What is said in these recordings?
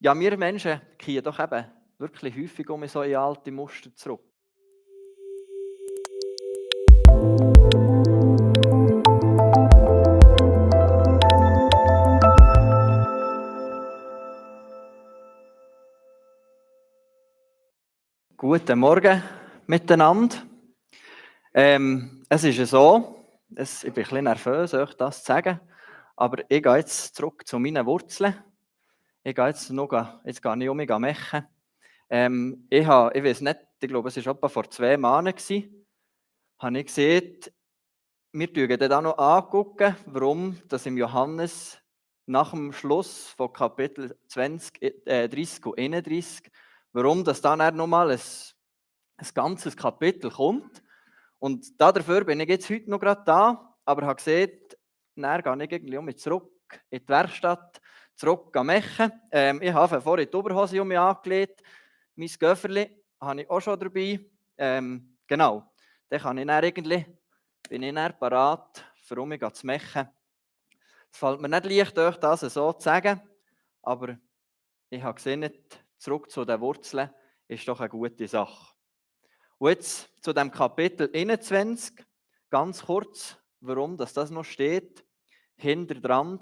Ja, wir Menschen kehren doch eben wirklich häufig in so in alte Muster zurück. Guten Morgen miteinander. Es ist ja so, ich bin ein bisschen nervös, euch das zu sagen, aber ich gehe jetzt zurück zu meinen Wurzeln. Ich gehe jetzt jetzt gehe ich um mich machen. Ich weiß nicht, ich glaube, es war etwa vor 2 Monaten, habe ich gesehen, wir schauen dann auch noch angucken, warum das im Johannes nach dem Schluss von Kapitel 30 und 31, warum das dann nochmal ein ganzes Kapitel kommt. Und dafür bin ich jetzt heute noch gerade da, aber habe gesehen, dann gehe ich irgendwie zurück in die Werkstatt, zurück machen. Ich habe vorhin die Oberhose um mich angelegt, mein Göfferli habe ich auch schon dabei. Genau, dann bin ich dann parat, um mich zu machen. Es fällt mir nicht leicht, euch das so zu sagen, aber ich habe gesehen, zurück zu den Wurzeln ist doch eine gute Sache. Und jetzt zu dem Kapitel 21, ganz kurz, warum das noch steht, hinter dran,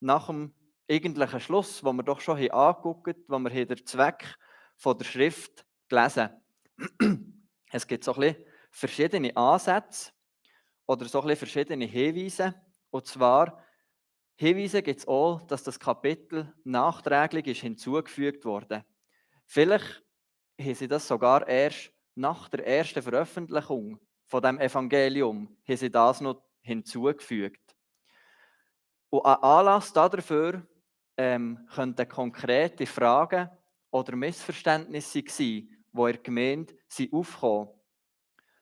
nach dem eigentlichen Schluss, wo wir doch schon angeguckt haben, wo wir den Zweck von der Schrift gelesen haben. Es gibt so ein bisschen verschiedene Ansätze oder so ein bisschen verschiedene Hinweise. Und zwar, Hinweise gibt es auch, dass das Kapitel nachträglich ist hinzugefügt wurde. Vielleicht haben sie das sogar erst nach der ersten Veröffentlichung von dem Evangelium haben sie das noch hinzugefügt. Und ein Anlass dafür könnten konkrete Fragen oder Missverständnisse sein, die in der Gemeinde aufkommen.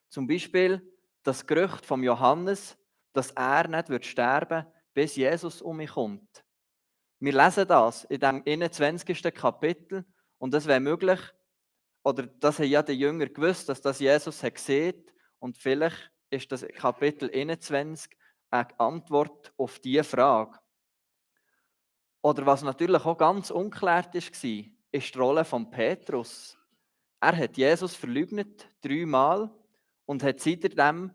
Zum Beispiel das Gerücht von Johannes, dass er nicht sterben wird, bis Jesus um mich kommt. Wir lesen das in dem 21. Kapitel und es wäre möglich, oder das haben ja die Jünger gewusst, dass das Jesus hat gesehen und vielleicht ist das Kapitel 21 eine Antwort auf diese Frage. Oder was natürlich auch ganz unklärt war, ist die Rolle von Petrus. Er hat Jesus verleugnet 3-mal und hat seitdem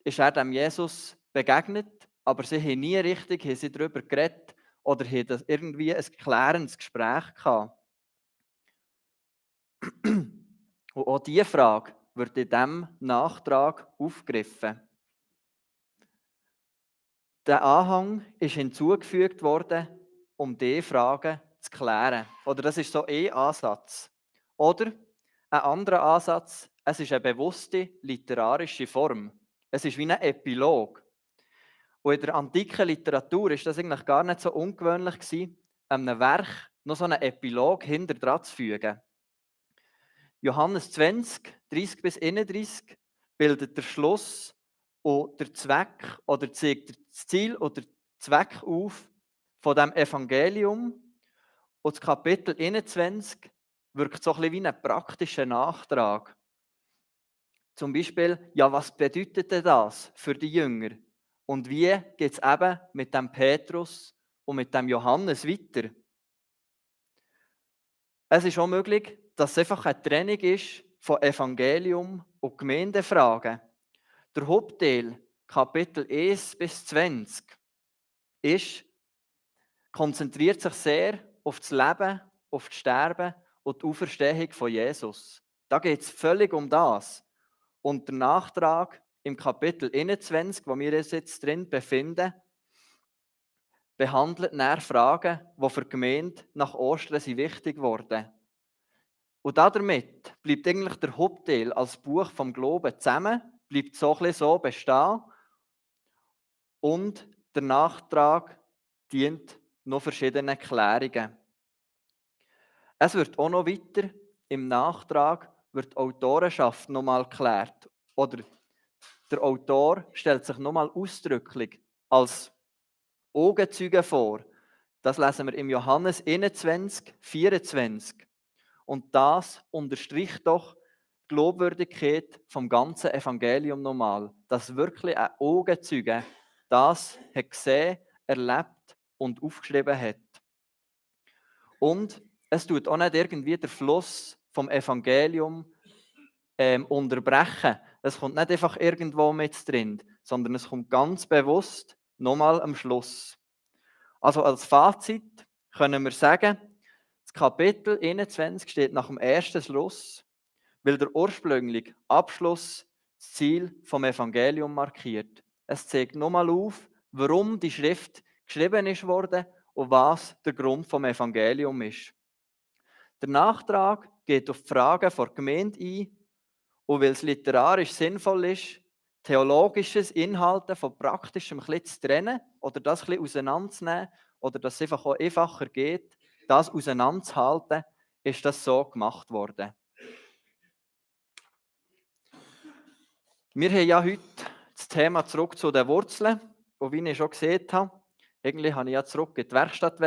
ist er dem Jesus begegnet, aber sie haben nie richtig darüber geredet oder haben irgendwie ein klärendes Gespräch gehabt. Und auch diese Frage wird in diesem Nachtrag aufgegriffen. Der Anhang ist hinzugefügt worden, um diese Fragen zu klären. Oder das ist so ein Ansatz. Oder ein anderer Ansatz, es ist eine bewusste literarische Form. Es ist wie ein Epilog. Und in der antiken Literatur ist das eigentlich gar nicht so ungewöhnlich gewesen, einem Werk noch so einen Epilog hinter dran zu fügen. Johannes 20, 30 bis 31 bildet der Schluss und der Zweck oder zeigt das Ziel oder Zweck auf von dem Evangelium. Und das Kapitel 21 wirkt so ein bisschen wie ein praktischer Nachtrag. Zum Beispiel, ja, was bedeutet denn das für die Jünger? Und wie geht es eben mit dem Petrus und mit dem Johannes weiter? Es ist auch möglich, dass es einfach eine Trennung ist von Evangelium und Gemeindefragen. Der Hauptteil, Kapitel 1 bis 20, konzentriert sich sehr auf das Leben, auf das Sterben und die Auferstehung von Jesus. Da geht es völlig um das. Und der Nachtrag im Kapitel 21, wo wir uns jetzt drin befinden, behandelt näher Fragen, die für die Gemeinde nach Ostern wichtig wurden. Und damit bleibt eigentlich der Hauptteil als Buch vom Glauben zusammen, bleibt so ein bisschen so bestehen und der Nachtrag dient noch verschiedenen Klärungen. Es wird auch noch weiter im Nachtrag wird die Autorenschaft nochmal geklärt. Oder der Autor stellt sich nochmal ausdrücklich als Augenzeuge vor. Das lesen wir im Johannes 21, 24. Und das unterstricht doch die Glaubwürdigkeit vom ganzen Evangelium nochmal. Dass wirklich ein Augenzeuge das hat gesehen, erlebt und aufgeschrieben hat. Und es tut auch nicht irgendwie den Fluss vom Evangelium unterbrechen. Es kommt nicht einfach irgendwo mit drin, sondern es kommt ganz bewusst nochmal am Schluss. Also als Fazit können wir sagen, das Kapitel 21 steht nach dem ersten Schluss, weil der ursprüngliche Abschluss das Ziel vom Evangelium markiert. Es zeigt nochmal auf, warum die Schrift geschrieben ist worden und was der Grund vom Evangelium ist. Der Nachtrag geht auf die Fragen der Gemeinde ein und weil es literarisch sinnvoll ist, theologisches Inhalten von praktischem ein bisschen zu trennen oder das ein bisschen auseinanderzunehmen oder dass es einfach auch einfacher geht, das auseinanderzuhalten, ist das so gemacht worden. Wir haben ja heute das Thema zurück zu den Wurzeln. Und wie ich schon gesehen habe, eigentlich wollte ich ja zurück in die Werkstatt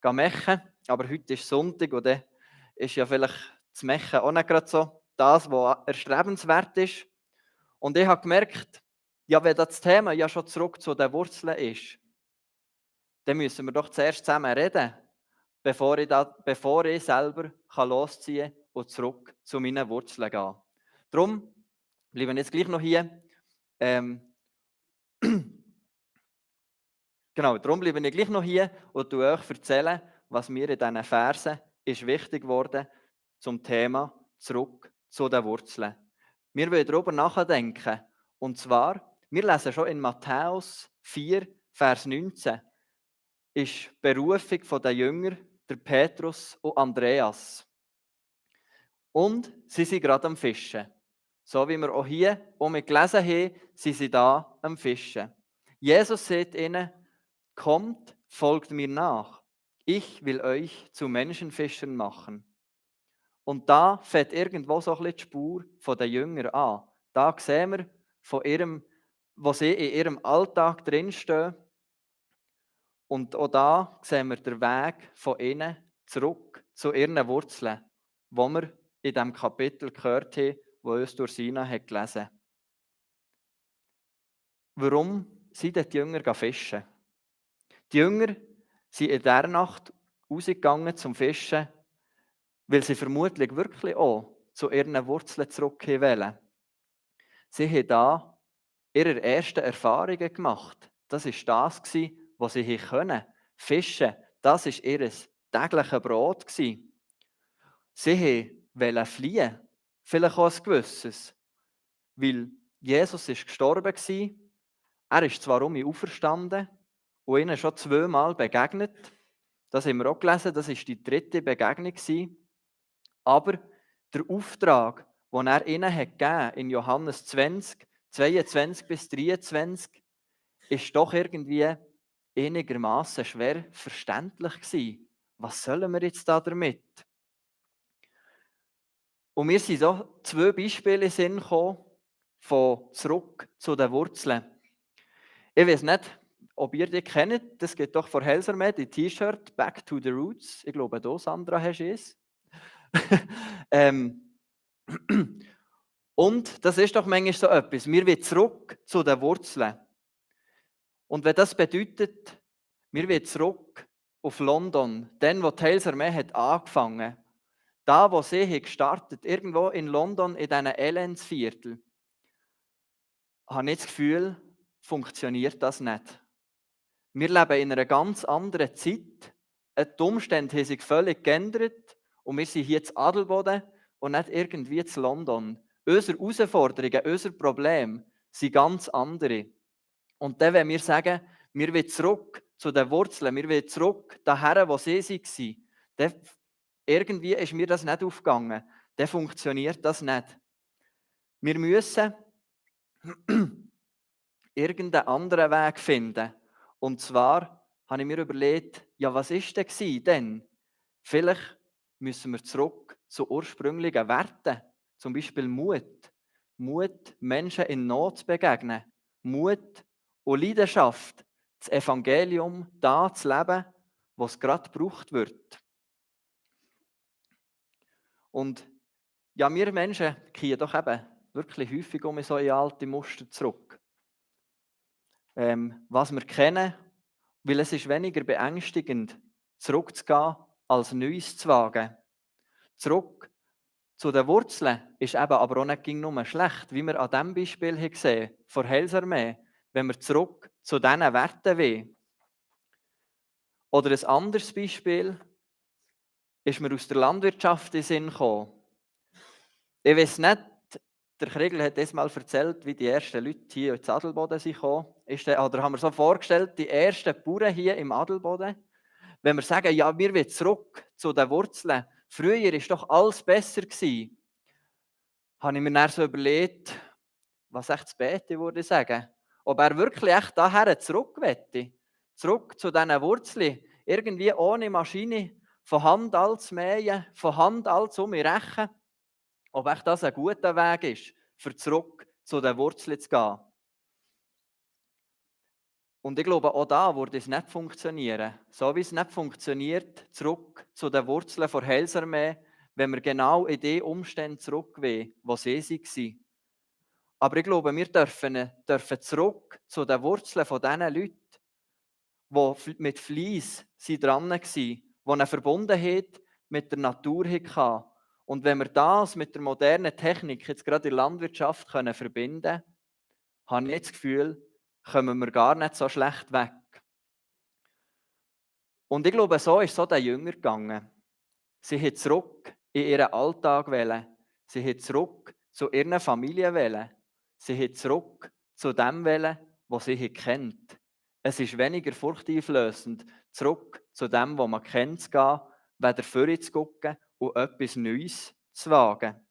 machen, aber heute ist Sonntag und dann ist ja vielleicht das Machen auch nicht gerade so das, was erstrebenswert ist. Und ich habe gemerkt, ja, wenn das Thema ja schon zurück zu den Wurzeln ist, dann müssen wir doch zuerst zusammen reden, bevor ich selber losziehen kann und zurück zu meinen Wurzeln gehen. Darum bleiben wir jetzt gleich noch hier. Genau, darum bleibe ich gleich noch hier und euch erzählen, was mir in diesen Versen ist wichtig geworden zum Thema zurück zu den Wurzeln. Wir wollen darüber nachdenken. Und zwar, wir lesen schon in Matthäus 4, Vers 19, ist die Berufung der Jünger, der Petrus und Andreas. Und sie sind gerade am Fischen. So wie wir auch hier gelesen haben, sind sie da am Fischen. Jesus sagt ihnen, kommt, folgt mir nach. Ich will euch zu Menschenfischern machen. Und da fängt irgendwo so ein bisschen die Spur von den Jüngern an. Da sehen wir, wo sie in ihrem Alltag drinstehen. Und auch da sehen wir den Weg von ihnen zurück zu ihren Wurzeln, wo wir in diesem Kapitel gehört haben, wo uns durch Sina hat gelesen. Warum sind die Jünger fischen? Die Jünger sind in dieser Nacht rausgegangen zum Fischen, weil sie vermutlich wirklich auch zu ihren Wurzeln zurück wollen. Sie haben da ihre ersten Erfahrungen gemacht. Das war das, was sie können. Fischen, das war ihr tägliches Brot. Sie wollten fliehen, vielleicht auch ein gewisses, weil Jesus ist gestorben war. Er ist zwar auferstanden und ihnen schon 2-mal begegnet. Das haben wir auch gelesen, das war die 3. Begegnung. Aber der Auftrag, den er ihnen gegeben in Johannes 20, 22 bis 23, ist doch irgendwie einigermaßen schwer verständlich gewesen. Was sollen wir jetzt da damit? Und mir sind so 2 Beispiele in den Sinn gekommen, von zurück zu den Wurzeln. Ich weiß nicht, ob ihr die kennt. Das geht doch von Helsermed, die T-Shirt «Back to the Roots». Ich glaube, du, Sandra, hast es. Und das ist doch manchmal so etwas. Wir wollen zurück zu den Wurzeln. Und wenn das bedeutet, wir wollen zurück auf London, dann, wo die Helsermed hat angefangen, da, wo sie gestartet, irgendwo in London, in diesen Elendsviertel, habe ich das Gefühl, funktioniert das nicht. Wir leben in einer ganz anderen Zeit. Die Umstände haben sich völlig geändert und wir sind hier in Adelboden und nicht irgendwie in London. Unsere Herausforderungen, unsere Probleme sind ganz andere. Und dann, wenn wir sagen, wir wollen zurück zu den Wurzeln, wir wollen zurück dahin, wo sie waren, dann irgendwie ist mir das nicht aufgegangen. Dann funktioniert das nicht. Wir müssen irgendeinen anderen Weg finden. Und zwar habe ich mir überlegt, ja, was ist denn? Vielleicht müssen wir zurück zu ursprünglichen Werten. Zum Beispiel Mut. Mut, Menschen in Not zu begegnen. Mut und Leidenschaft, das Evangelium da zu leben, wo es gerade gebraucht wird. Und ja, wir Menschen kehren doch eben wirklich häufig so in alte Muster zurück. Was wir kennen, weil es ist weniger beängstigend, zurückzugehen, als Neues zu wagen. Zurück zu den Wurzeln ist eben aber auch nicht nur schlecht, wie wir an diesem Beispiel haben gesehen von Heilsarmee, wenn wir zurück zu diesen Werten wollen. Oder ein anderes Beispiel ist mir aus der Landwirtschaft in den Sinn gekommen. Ich weiß nicht, der Kriegel hat das mal erzählt, wie die ersten Leute hier ins Adelboden gekommen sind. Oder haben wir so vorgestellt, die ersten Bauern hier im Adelboden, wenn wir sagen, ja, wir wollen zurück zu den Wurzeln. Früher war doch alles besser gewesen. Habe ich mir dann so überlegt, was echt das Bete würde ich sagen. Ob er wirklich echt daher zurück möchte. Zurück zu diesen Wurzeln. Irgendwie ohne Maschine, von Hand alles mähen, von Hand alles rächen. Ob echt das ein guter Weg ist, für zurück zu den Wurzeln zu gehen. Und ich glaube, auch da würde es nicht funktionieren. So wie es nicht funktioniert, zurück zu den Wurzeln der Heilsarmee, wenn wir genau in die Umstände zurück wollen, wo sie waren. Aber ich glaube, wir dürfen zurück zu den Wurzeln von diesen Leuten, die mit Fleiss dran waren, die eine Verbundenheit mit der Natur hatten. Und wenn wir das mit der modernen Technik, jetzt gerade in der Landwirtschaft, verbinden können, habe ich das Gefühl, kommen wir gar nicht so schlecht weg. Und ich glaube, so ist es auch den Jüngern gegangen. Sie haben zurück in ihren Alltag wählen. Sie haben zurück zu ihren Familien wählen. Sie haben zurück zu dem wählen, was sie kennt. Es ist weniger furchteinflößend, zurück zu dem, was man kennt, zu gehen, weder vorher zu gucken und etwas Neues zu wagen.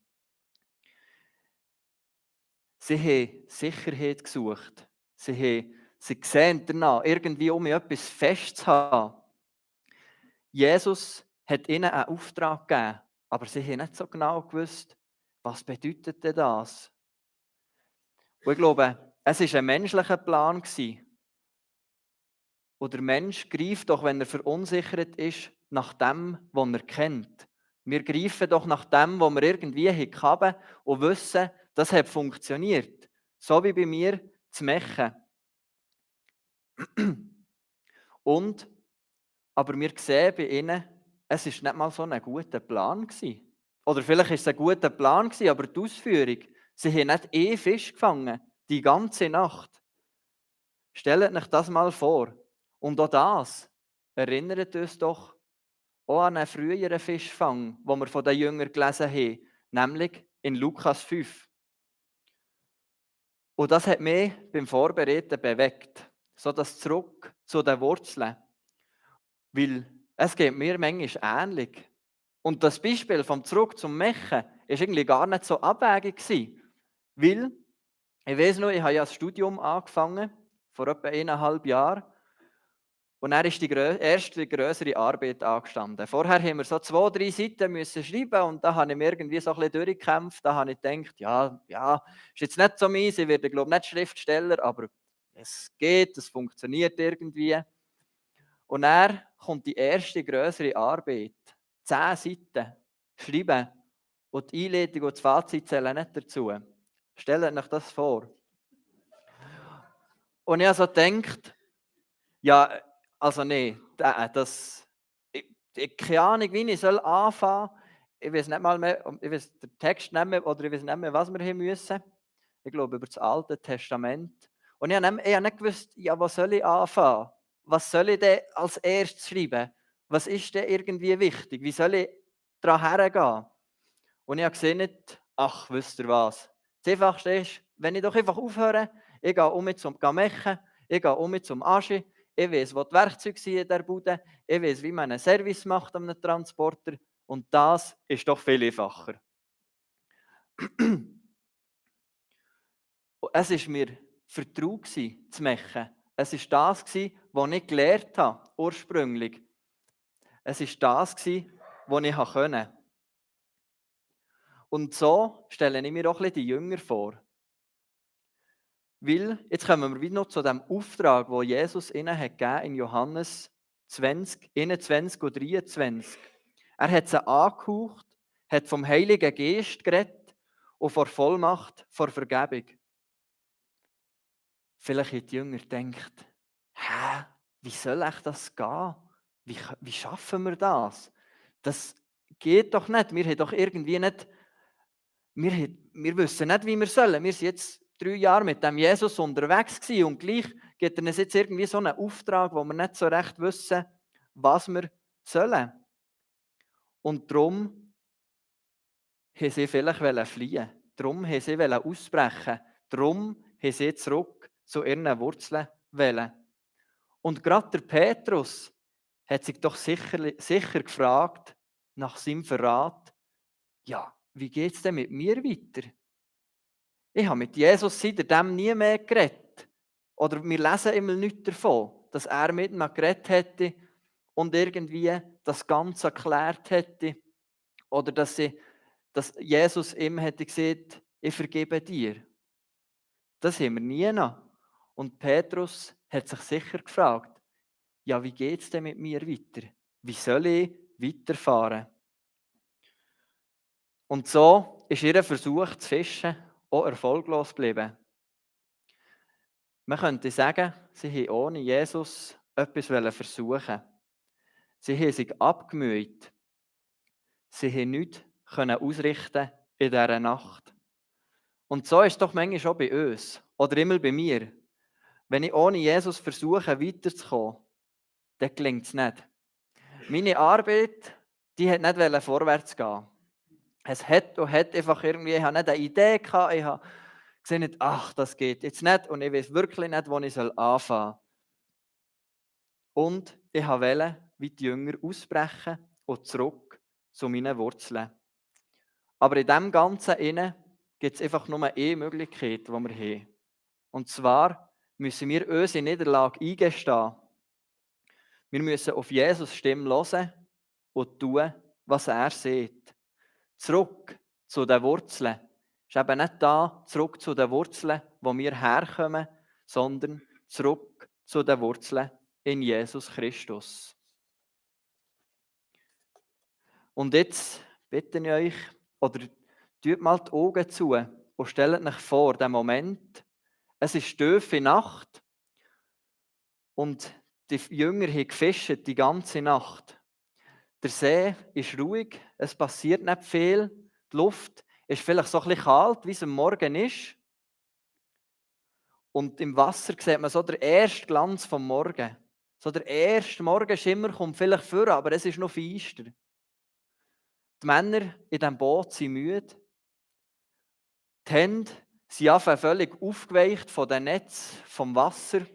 Sie haben Sicherheit gesucht. Sie sehen danach, irgendwie um etwas festzuhaben. Jesus hat ihnen einen Auftrag gegeben, aber sie haben nicht so genau gewusst, was bedeutet denn das? Und ich glaube, es war ein menschlicher Plan. Und der Mensch greift doch, wenn er verunsichert ist, nach dem, was er kennt. Wir greifen doch nach dem, was wir irgendwie haben und wissen, das hat funktioniert. So wie bei mir zu Mechen. Und, aber wir sehen bei ihnen, es war nicht mal so ein guter Plan. Oder vielleicht war es ein guter Plan, aber die Ausführung, sie haben nicht Fisch gefangen, die ganze Nacht. Stellt euch das mal vor. Und auch das erinnert uns doch auch an einen früheren Fischfang, den wir von den Jüngern gelesen haben, nämlich in Lukas 5. Und das hat mich beim Vorbereiten bewegt, so das zurück zu den Wurzeln. Weil es geht mir manchmal ähnlich. Und das Beispiel vom Zurück zum Mechen war irgendwie gar nicht so abwegig gewesen. Weil, ich weiss noch, ich habe ja das Studium angefangen, vor etwa 1,5 Jahren. Und dann ist die erste grössere Arbeit angestanden. Vorher haben wir so 2, 3 Seiten müssen schreiben und da habe ich mir irgendwie so ein bisschen durchgekämpft. Da habe ich gedacht, ja, ist jetzt nicht so meins, ich werde, glaube ich, nicht Schriftsteller, aber es geht, es funktioniert irgendwie. Und dann kommt die erste grössere Arbeit. 10 Seiten schreiben und die Einleitung und das Fazit zählen nicht dazu. Stellt euch das vor. Und ich habe so gedacht, ja, also nee, keine Ahnung, wie ich anfangen soll. Ich weiß nicht mal mehr, ich weiß den Text nicht mehr, oder ich weiß nicht mehr, was wir haben müssen. Ich glaube, über das Alte Testament. Und ich habe nicht gewusst, ja, was soll ich anfangen? Was soll ich denn als erstes schreiben? Was ist denn irgendwie wichtig? Wie soll ich daran hergehen? Und ich habe gesehen, ach, wisst ihr was? Das Einfachste ist, wenn ich doch einfach aufhöre, ich gehe um zum Mechen, ich gehe um zum Aschi, ich weiß, wo die Werkzeuge sind in der Bude, ich weiß, wie man einen Service macht an einem Transporter und das ist doch viel einfacher. Es war mir vertraut zu machen. Es war das, was ich gelernt habe, ursprünglich. Es war das, was ich konnte. Und so stelle ich mir auch ein bisschen die Jünger vor. Weil, jetzt kommen wir wieder noch zu dem Auftrag, den Jesus ihnen hat gegeben in Johannes 20, 21 und 23. Er hat sie angehaucht, hat vom Heiligen Geist geredet und vor Vollmacht, vor Vergebung. Vielleicht haben die Jünger gedacht, wie soll ich das gehen? Wie schaffen wir das? Das geht doch nicht. Wir haben doch irgendwie nicht, wir wissen nicht, wie wir sollen. Wir sind jetzt 3 Jahre mit dem Jesus unterwegs gewesen und gleich gibt er uns jetzt irgendwie so einen Auftrag, wo wir nicht so recht wissen, was wir sollen. Und darum wollten sie vielleicht fliehen. Darum wollten sie ausbrechen. Darum wollten sie zurück zu ihren Wurzeln wollen. Und gerade der Petrus hat sich doch sicher gefragt, nach seinem Verrat, ja, wie geht es denn mit mir weiter? Ich habe mit Jesus seitdem nie mehr geredet. Oder wir lesen immer nichts davon, dass er mit ihm geredet hätte und irgendwie das Ganze erklärt hätte. Oder dass Jesus ihm hätte gesagt, ich vergebe dir. Das haben wir nie noch. Und Petrus hat sich sicher gefragt, ja, wie geht es denn mit mir weiter? Wie soll ich weiterfahren? Und so ist ihr Versuch zu fischen auch erfolglos geblieben. Man könnte sagen, sie haben ohne Jesus etwas versuchen. Sie haben sich abgemüht. Sie haben nichts ausrichten in dieser Nacht. Und so ist es doch manchmal auch bei uns oder immer bei mir. Wenn ich ohne Jesus versuche, weiterzukommen, dann gelingt es nicht. Meine Arbeit, die hat nicht vorwärts gehen. Es hat einfach irgendwie, ich habe nicht eine Idee gehabt, ich habe gesehen, ach, das geht jetzt nicht und ich weiß wirklich nicht, wo ich anfangen soll. Und ich wollte, wie die Jünger, ausbrechen und zurück zu meinen Wurzeln. Aber in dem Ganzen gibt es einfach nur eine Möglichkeit, die wir haben. Und zwar müssen wir unsere Niederlage eingestehen. Wir müssen auf Jesus' Stimme hören und tun, was er sagt. Zurück zu den Wurzeln. Es ist eben nicht da, zurück zu den Wurzeln, wo wir herkommen, sondern zurück zu den Wurzeln in Jesus Christus. Und jetzt bitte ich euch, oder tut mal die Augen zu und stellt euch vor, den Moment, es ist tiefe Nacht und die Jünger haben gefischt die ganze Nacht. Der See ist ruhig, es passiert nicht viel, die Luft ist vielleicht so ein bisschen kalt, wie es am Morgen ist. Und im Wasser sieht man so den ersten Glanz vom Morgen. So der erste Morgenschimmer kommt vielleicht vor, aber es ist noch feister. Die Männer in diesem Boot sind müde. Die Hände sind einfach völlig aufgeweicht von den Netzen, vom Wasser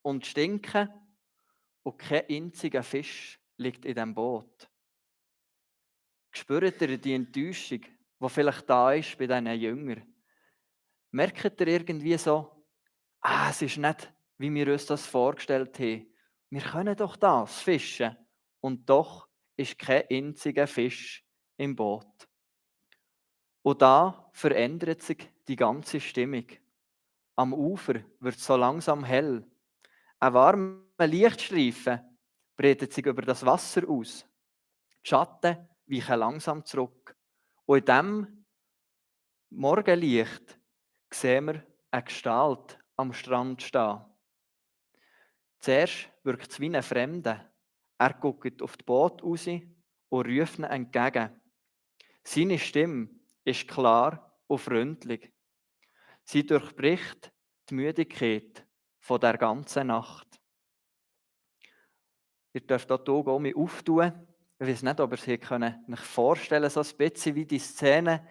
und stinken. Und kein einziger Fisch liegt in diesem Boot. Spürt ihr die Enttäuschung, die vielleicht da ist bei diesen Jüngern? Merkt ihr irgendwie so, es ist nicht, wie wir uns das vorgestellt haben. Wir können doch das, fischen. Und doch ist kein einziger Fisch im Boot. Und da verändert sich die ganze Stimmung. Am Ufer wird es so langsam hell. Ein warmer Lichtstreifen breitet sich über das Wasser aus. Die Schatten weichen langsam zurück. Und in diesem Morgenlicht sehen wir eine Gestalt am Strand stehen. Zuerst wirkt es wie ein Fremder. Er guckt auf das Boot raus und ruft ihn entgegen. Seine Stimme ist klar und freundlich. Sie durchbricht die Müdigkeit von der ganzen Nacht. Ihr dürft hier die Augen auftun. Ich weiß nicht, ob ihr sich vorstellen könnt, so ein bisschen wie die Szene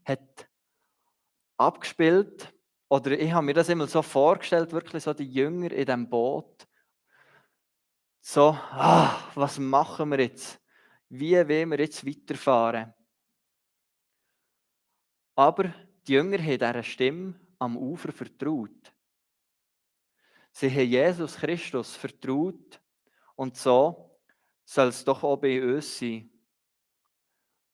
hat abgespielt. Oder ich habe mir das immer so vorgestellt, wirklich so die Jünger in diesem Boot. So, was machen wir jetzt? Wie wollen wir jetzt weiterfahren? Aber die Jünger haben dieser Stimme am Ufer vertraut. Sie haben Jesus Christus vertraut und so soll es doch auch bei uns sein.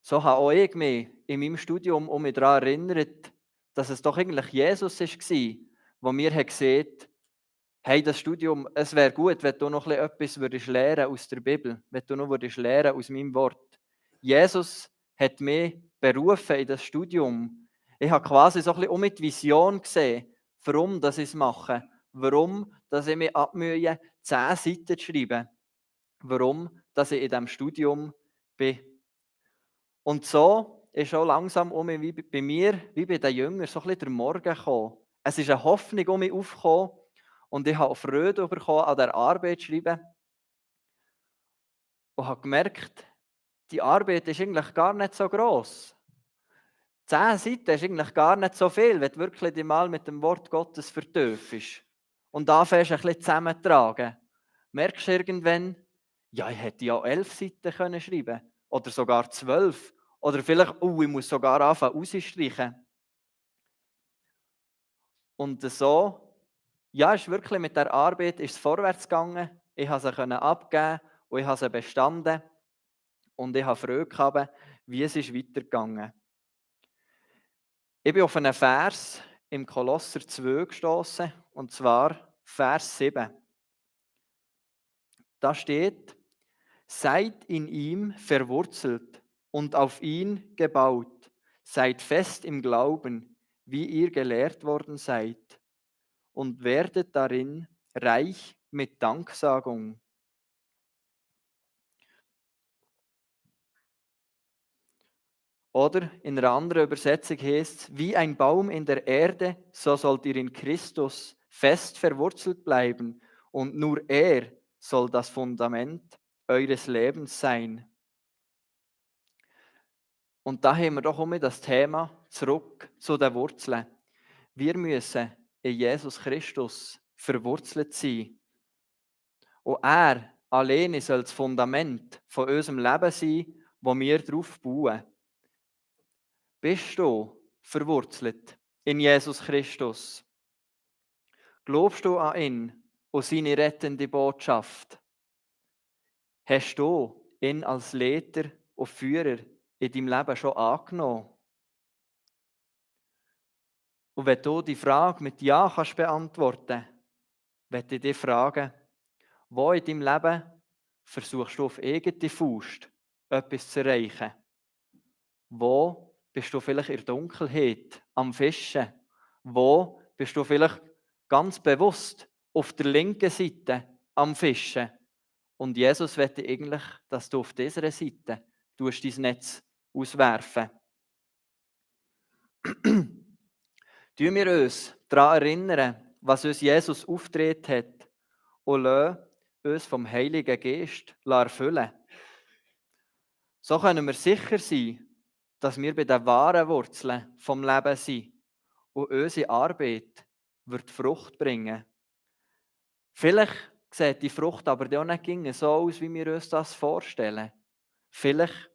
So habe auch ich mich in meinem Studium mich daran erinnert, dass es doch eigentlich Jesus war, der mir gesagt hat, hey, das Studium, es wäre gut, wenn du noch etwas lernen aus der Bibel, wenn du noch lernen aus meinem Wort. Jesus hat mich berufen in das Studium. Ich habe quasi so ein bisschen die Vision gesehen, warum ich es mache, warum dass ich mich abmühe, 10 Seiten zu schreiben, warum dass ich in diesem Studium bin. Und so ist auch langsam wie bei mir, wie bei den Jüngern, so ein bisschen der Morgen gekommen. Es ist eine Hoffnung um mich aufgekommen und ich habe Freude bekommen, an der Arbeit zu schreiben und habe gemerkt, die Arbeit ist eigentlich gar nicht so gross. 10 Seiten ist eigentlich gar nicht so viel, wenn du wirklich dich mal mit dem Wort Gottes vertiefst und anfängst, ein bisschen zusammenzutragen. Merkst du irgendwann, ja, ich hätte ja 11 Seiten können schreiben oder sogar 12 oder vielleicht, ich muss sogar anfangen rausstreichen. Und so, ja, ist wirklich mit der Arbeit ist es vorwärts gegangen. Ich konnte sie abgeben und ich habe sie bestanden und ich habe Freude gehabt, wie es ist weitergegangen. Ich bin auf einen Vers im Kolosser 2 gestoßen, und zwar Vers 7. Da steht: Seid in ihm verwurzelt und auf ihn gebaut. Seid fest im Glauben, wie ihr gelehrt worden seid, und werdet darin reich mit Danksagung. Oder in einer anderen Übersetzung heißt es, wie ein Baum in der Erde, so sollt ihr in Christus fest verwurzelt bleiben, und nur er soll das Fundament eures Lebens sein. Und da haben wir doch immer das Thema zurück zu den Wurzeln. Wir müssen in Jesus Christus verwurzelt sein. Und er alleine soll das Fundament von unserem Leben sein, wo wir darauf bauen. Bist du verwurzelt in Jesus Christus? Glaubst du an ihn und seine rettende Botschaft? Hast du ihn als Leiter und Führer in deinem Leben schon angenommen? Und wenn du die Frage mit Ja kannst beantworten, möchte ich dich fragen, wo in deinem Leben versuchst du auf eigene Faust etwas zu erreichen? Wo bist du vielleicht in der Dunkelheit am Fischen? Wo bist du vielleicht ganz bewusst auf der linken Seite am Fischen? Und Jesus möchte eigentlich, dass du auf dieser Seite dein Netz auswerfen. Tun wir uns daran erinnern, was uns Jesus aufgetragen hat, und lassen uns vom Heiligen Geist erfüllen. So können wir sicher sein, dass wir bei den wahren Wurzeln vom Leben sind und unsere Arbeit wird Frucht bringen. Vielleicht sieht die Frucht aber auch nicht so aus, wie wir uns das vorstellen. Vielleicht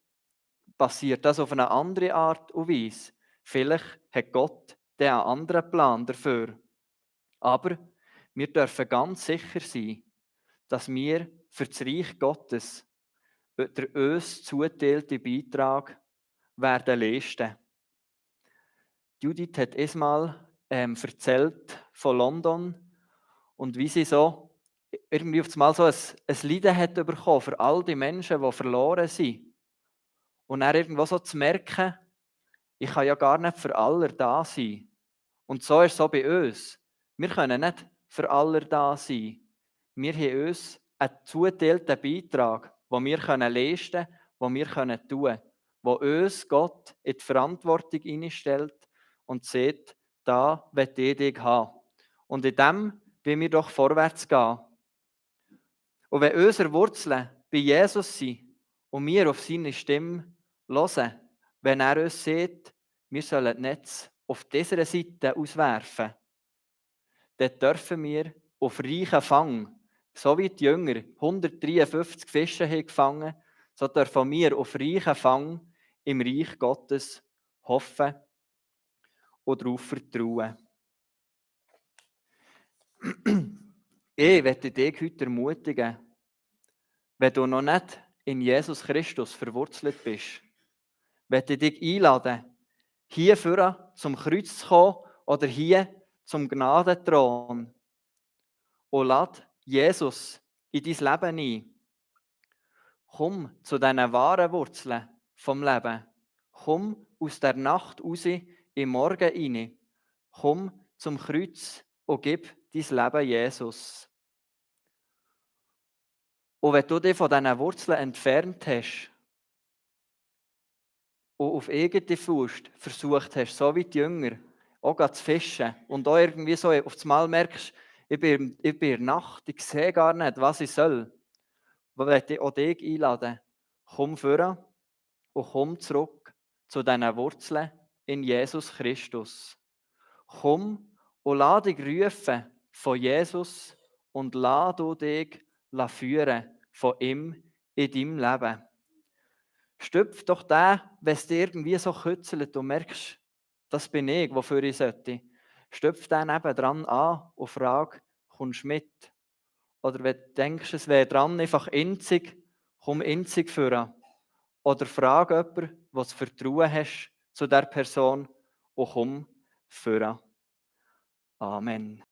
passiert das auf eine andere Art und Weise. Vielleicht hat Gott einen anderen Plan dafür. Aber wir dürfen ganz sicher sein, dass wir für das Reich Gottes der uns zuteilte Beitrag werden leisten. Judith hat einmal erzählt von London und wie sie so irgendwie auf einmal so ein Leiden hat bekommen für all die Menschen, die verloren sind. Und dann irgendwo so zu merken, ich kann ja gar nicht für alle da sein. Und so ist es auch bei uns. Wir können nicht für alle da sein. Wir haben uns einen zugeteilten Beitrag, den wir leisten können, den wir tun können, wo uns Gott in die Verantwortung hineinstellt und sagt, da will ich dich haben. Und in dem wollen wir doch vorwärts gehen. Und wenn unsere Wurzeln bei Jesus sind und wir auf seine Stimme hören, wenn er uns sagt, wir sollen das Netz auf dieser Seite auswerfen, dann dürfen wir auf reichen Fang, so wie die Jünger 153 Fische haben gefangen, so dürfen wir auf reichen Fang im Reich Gottes hoffen und darauf vertrauen. Ich möchte dich heute ermutigen, wenn du noch nicht in Jesus Christus verwurzelt bist, möchte ich dich einladen, hier vorne zum Kreuz zu kommen oder hier zum Gnadenthron und lad Jesus in dein Leben ein. Komm zu diesen wahren Wurzeln vom Leben. Komm aus der Nacht raus im Morgen hinein. Komm zum Kreuz und gib dein Leben Jesus. Und wenn du dich von diesen Wurzeln entfernt hast und auf eigene Faust versucht hast, so wie die Jünger, auch zu fischen und auch irgendwie so auf einmal merkst, ich bin in der Nacht, ich sehe gar nicht, was ich soll, möchte ich auch dich einladen. Komm voran und komm zurück zu diesen Wurzeln in Jesus Christus. Komm und lass dich rufen von Jesus und lass du dich führen von ihm in deinem Leben. Stüpf doch den, wenn es dir irgendwie so kützelt und merkst, das bin ich, wofür ich sollte. Stüpf den nebendran an und frag, kommst du mit? Oder wenn du denkst, es wäre dran, einfach inzig, komm inzig führen. Oder frag jemanden, was du Vertrauen hast zu der Person und komm führen. Amen.